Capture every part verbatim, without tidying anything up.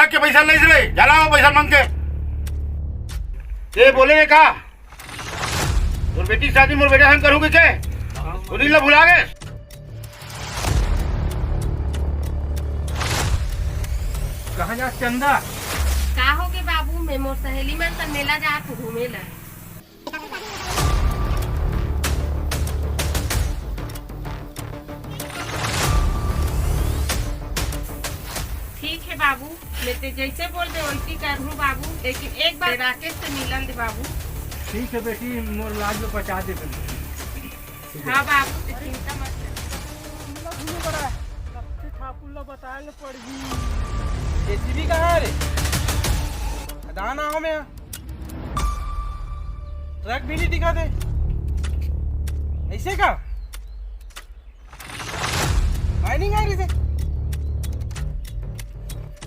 के पैसा लइस रे, जा लाव पैसा मांग के। ते बोले रे का? मोर बेटी शादी मोर बेटा संग करहूं कहिके? सुनील ला भुला गे? कहाँ जा चंदा? का होगे बाबू, मैं मोर सहेली मन संग मेला जात हूँ घूमे ला। ठीक है बाबू, मैं ते जैसे बोलबे वैसे करहूँ बाबू, लेकिन एक बार राकेश से मिलन दे बाबू। ठीक है बेटी, मोर लाज में बचा दे बेटी। हाँ बाबू, ते चिंता मत कर। ठाकुर ला बताए ले पड़ही। जेसीबी कहाँ है रे? खदान आवा में। ट्रक भी नहीं दिखा दे। ऐसे का? माइनिंग आ रही थी।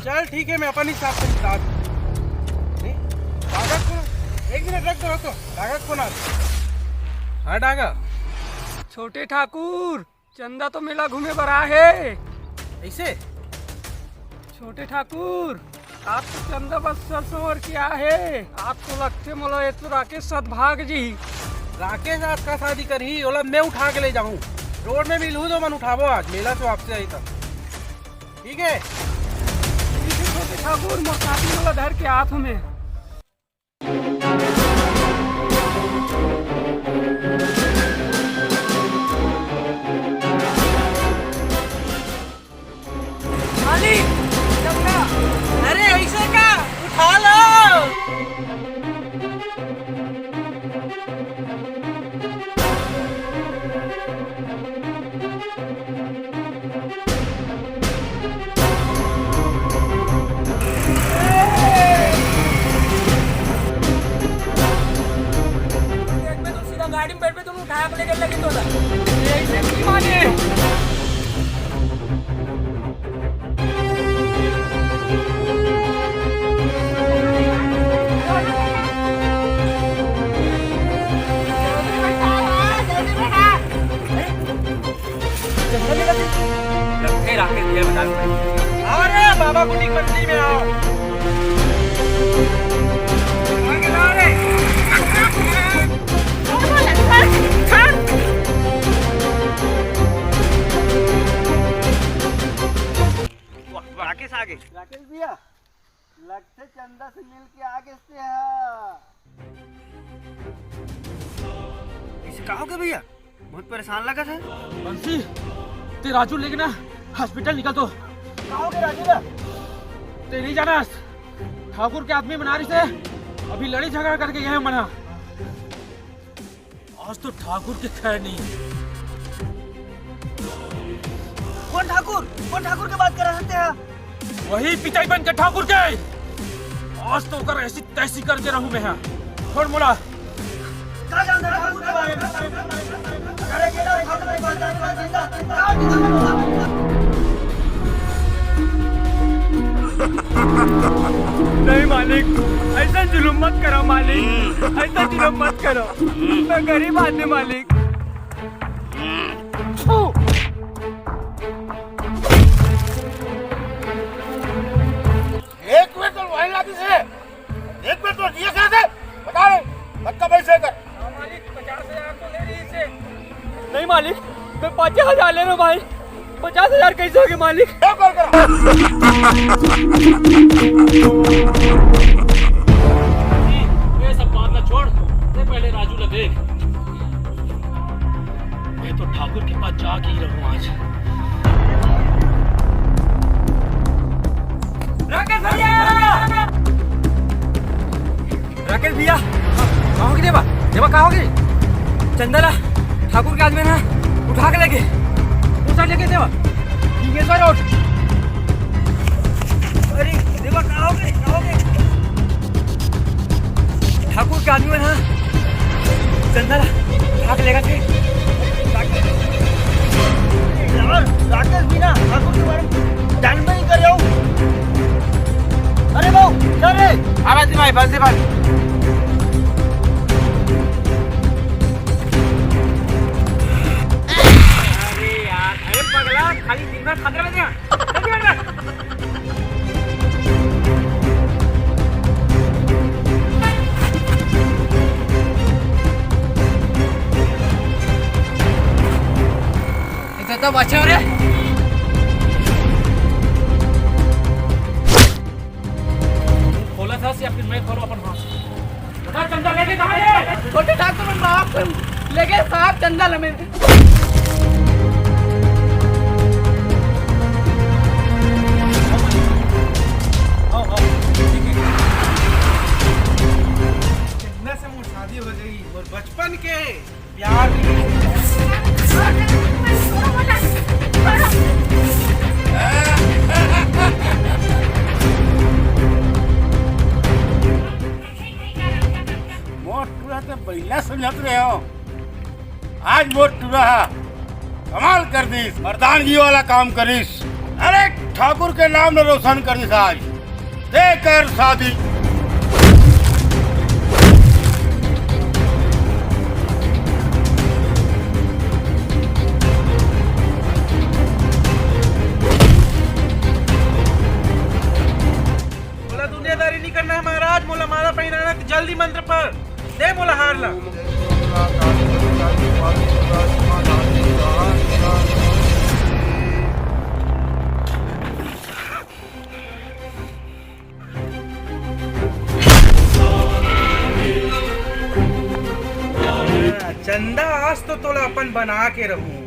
चल ठीक है, मैं अपन हिसाब से निकाल। नहीं, कागज को, एक मिनट रख दो, रख दो। कागज को ना। हाँ, डागा। छोटे ठाकुर, चंदा तो मेला घूमे बर आए हे। ऐसे? छोटे ठाकुर, आप तो चंदा बस सर संवर के आए हे। आप तो लगथे मोला ये तो राकेश साथ भाग जी। राकेश आज का शादी करही, ओला मैं उठा के ले जाऊं। रोड में मिलहूं तो मन उठाबो आज, मेला तो आपसे आई था। ठीक है? ठीक है छोटे ठाकुर, मोर साथी मोला धर के आत हमें। मालिक, चंदा। अरे, ऐसे का? उठा लो। सीधा गाड़ी में बैठ पे तुम उठा के लेके लगे तो था। ये ऐसे नहीं माने। लगथे राकेश भैया बता दो। अरे बाबा गुटी मंडी में आओ। आगे ला रे। वाह, राकेश आ गए। राकेश भैया, लगथे चंदा से मिल के आ गए थे। हाँ। इसे का हो गया भैया? बहुत परेशान लगा था। बंसी, ते राजू लेके ना हॉस्पिटल निकल तो। का हो गया राजू ला? ते नहीं जाना, ठाकुर के आदमी मन आ रहिसे, अभी लड़ी झगड़ा करके गए मना। आज तो ठाकुर के खैर नहीं है। कौन ठाकुर? कौन ठाकुर के बात कर रहे हैं? वही पिताई बन के ठाकुर के। आज तो ओकर ऐसी तैसी करके रहूं मैं, हाँ। छोड़ मोला। का जानता है ठाकुर के बारे में? अरे केदार ठाकुर के बारे में। नहीं मालिक, ऐसा जुलुम मत करो मालिक, ऐसा जुलुम मत करो। मैं गरीब आदमी मालिक। एक मिनट तो वहीं लाती से। एक मिनट तो दिए कैसे? बता रहे, धक्का पैसे कर। हाँ मालिक, पचास हजार तो ले रही से। नहीं मालिक, मैं पचास हजार ले रहा हूँ भाई। पचास हजार कैसे हो गए मालिक? क्या कर कर? ये सब बात ना छोड़, ते पहले राजू ला देख। मैं तो ठाकुर के पास जाके ही रहूं आज। राकेश भैया! राकेश भैया, कहाँ हो गए देवा? देवा, कहाँ हो गए? चंदा ला ठाकुर के आदमी ना उठा के लेगे। कौन सा लेगे देवा? सिंगेश्वर रोड। अरे देवा, कहाँ हो गए? कहाँ हो गए? ठाकुर के आदमी मन हा चंदा ला उठा के लेगथे। यार, राकेश भी ना ठाकुर के बारे में जानबे नहीं करे हो। अरे बाबू, क्या रे? हाँ, बंसी भाई, बंसी भाई। अरे यार, अरे पगला, खाली दिन भर खतरा में जा। चल, चल, चल। सब अच्छा रे। खोला था या फिर मैं खोलो अपन हाथ से। बता, चंदा लेके कहाँ है? छोटे ठाकुर मन बाप लेके साहब चंदा लमे। आओ, आओ। ठीक है। चंदा से मोर शादी हो जाई, मोर बचपन के प्यार। मोर टूरा तो बइला समझत रहे हो, आज मोर टूरा हा कमाल कर दिस, मर्दानगी वाला काम करिस। अरे ठाकुर के नाम ल रोशन कर दिस आज। तेकर शादी। मोला दुनियादारी नहीं करना है महाराज, मोला माला पहिनाना है, जल्दी मंत्र पढ़, दे मोला हार ला। चंदा, आज तो तोला अपन बना के रहूं।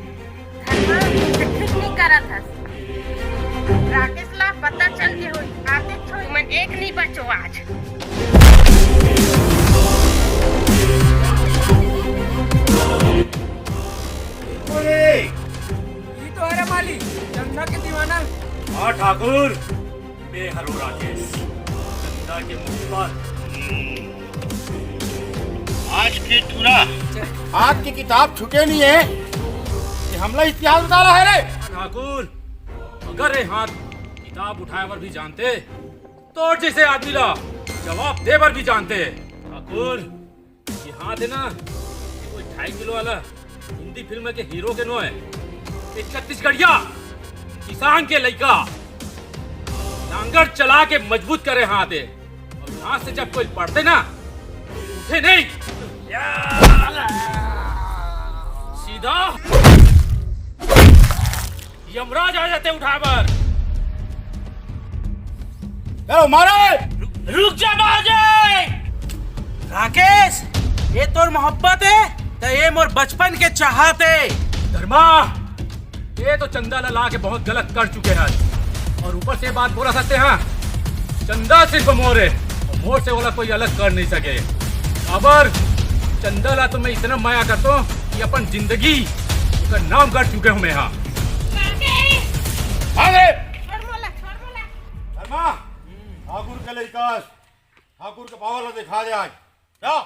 धर्मा, ठीक नहीं करत हस। राकेश ला पता चल के होई, आते छोई मन एक नहीं बचो आज। अरे, ये तो हरे माली, चंदा के दीवाना। हाँ ठाकुर, मैं हरो राकेश, चंदा के मुखपाल। आज के टूरा, आज की किताब छूटे नहीं है कि हमला इतिहास बता रहा है रे। ठाकुर, अगर ये हाथ किताब उठाए बर भी जानते, तो जैसे आदमी ला जवाब दे बर भी जानते। ठाकुर, ये हाथ है ना, ये कोई ढाई किलो वाला हिंदी फिल्म के हीरो के नो है। ये छत्तीसगढ़िया किसान के लइका नांगर चला के मजबूत करे हाथ है। और यहाँ से जब कोई पढ़ते ना, उठे नहीं, सीधा यमराज आ जाते उठा बर। चलो मारे। रुक जा बाजे। राकेश, ये तोर मोहब्बत है तो ये मोर बचपन के चाहत है। धर्मा, ये तो चंदा ला ला के बहुत गलत कर चुके हैं और ऊपर से बात बोला सकते हैं, चंदा सिर्फ मोर है और मोर से वाला कोई अलग कर नहीं सके। अबर चंदा ला तो मैं इतना माया करता हूँ कि अपन जिंदगी का नाम कर चुके हूँ मैं यहाँ। अरे! धर्मा, ठाकुर के लइका, ठाकुर के पावर ला दिखा दे आज। जा।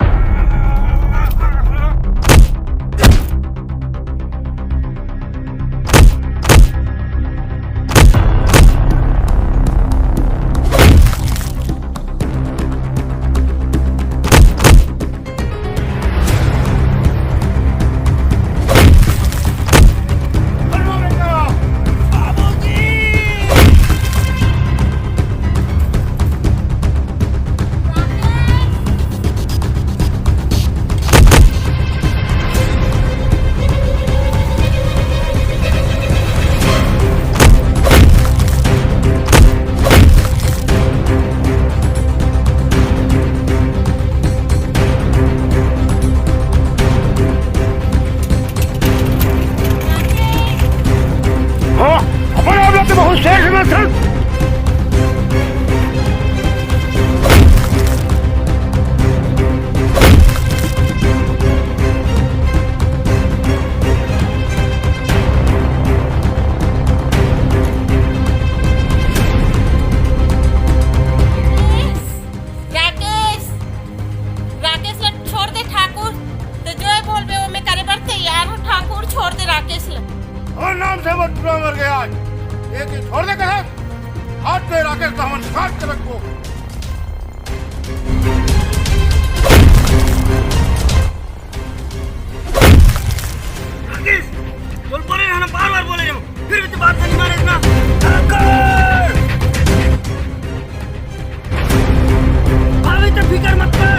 हाँ, अपन आप लोग तो बहुत शेर समझ। राकेश, राकेश ला छोड़ दे ठाकुर। तो जो बोलबे वो मैं करे बर तैयार हूँ ठाकुर, छोड़ दे राकेश ला। और नाम से मत बुला मर गया आज। एक ही छोड़ दे कहे। आज ते राकेश का हमन काट के रखबो। राकेश, बोल बोले ना, बार बार बोले हूँ, फिर भी तू बात नहीं माने इतना। ठाकुर! अभी तो फिकर मत कर।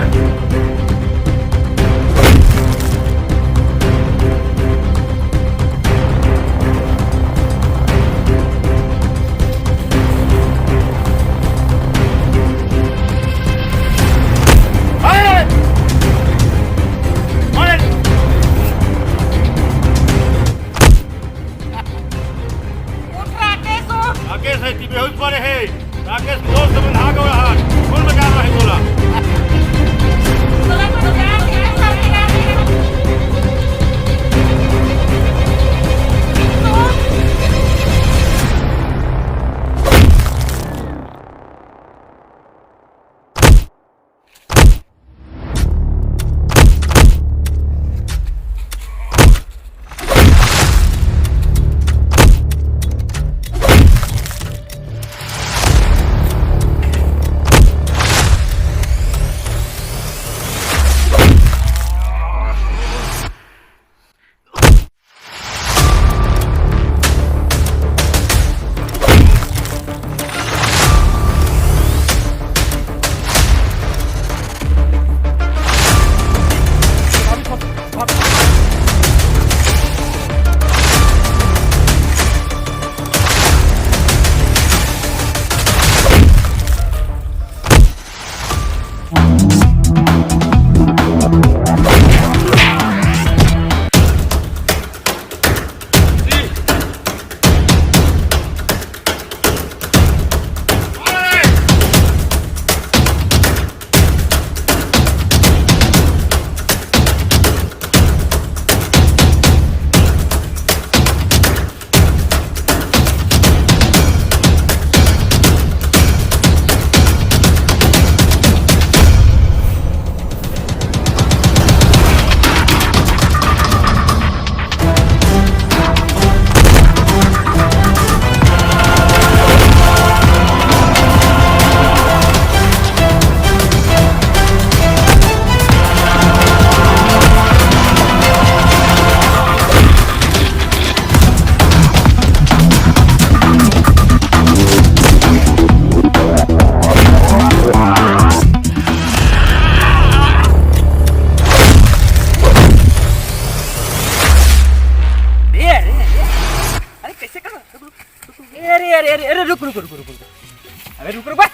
रुक, रुक, रुक, रुक, रुक। अबे रुक, रुक, रुक।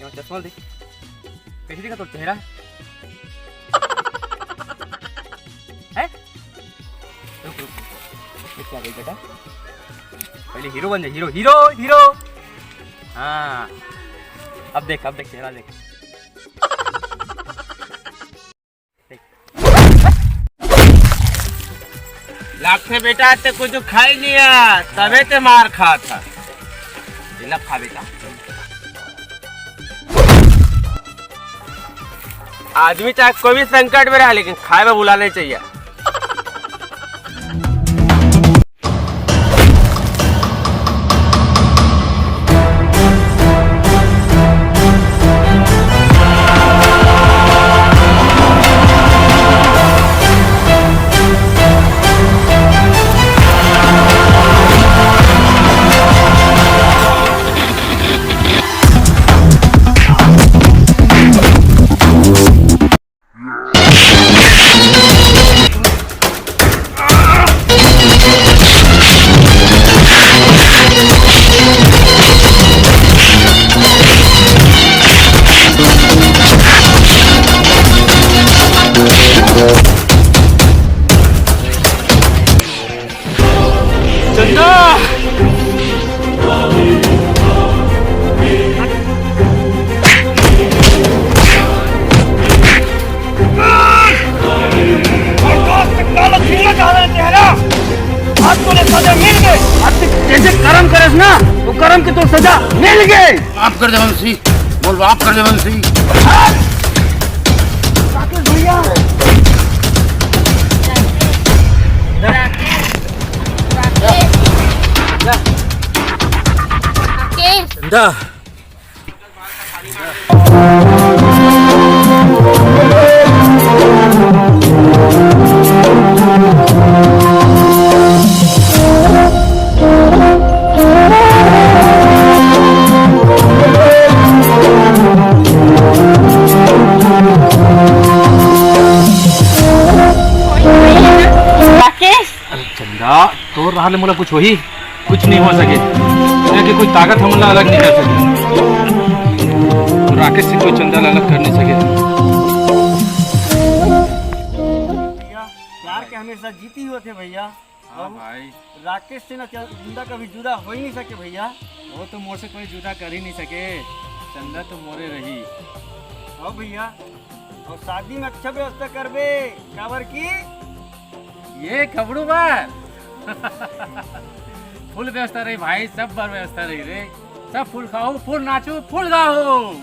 ये चश्मा देख, कैसे दिखा तोर चेहरा? हैं? रुक, रुक, रुक। ये क्या देख बेटा, पहले हीरो बन जा, हीरो, हीरो, हीरो। हाँ, अब देख, अब देख, चेहरा देख। लागथे बेटा, ते कुछ खाई नहीं है, तबे ते मार खात है। इला खा बेटा। आदमी चाहे कोई भी संकट में रहे, लेकिन खाए में भुला नहीं चाहिए। चंदा! और दोस्त काला खिलना चाह रहे थे, है ना? आज तूने सजा मिल गई। आज तू जैसे कर्म करेस ना, वो कर्म की तो सजा मिल गई। माफ कर दे वंशी, बोल माफ कर दे वंशी। राकेश भैया। राकेश। चंदा। राकेश। अरे चंदा, तोर रहा ले मोला कुछ होही? कुछ नहीं हो सके, क्योंकि कोई ताकत हमन ला अलग नहीं कर सके। राकेश से कोई चंदा ला अलग कर नहीं सके। भैया, प्यार के हमेशा जीत ही होथे भैया। हाँ और भाई। राकेश से ना चंदा कभी जुदा हो ही नहीं सके भैया। वो तो मोर से कोई जुदा कर ही नहीं सके। चंदा तो मोरे रही। हाँ भैया, और शादी में अच्छा व्यवस्था करबे, काबर की ये खबड़ू बार। फुल व्यवस्था रही भाई, सब बार व्यवस्था रही रे। सब फुल खाओ, फुल नाचो, फुल गाओ।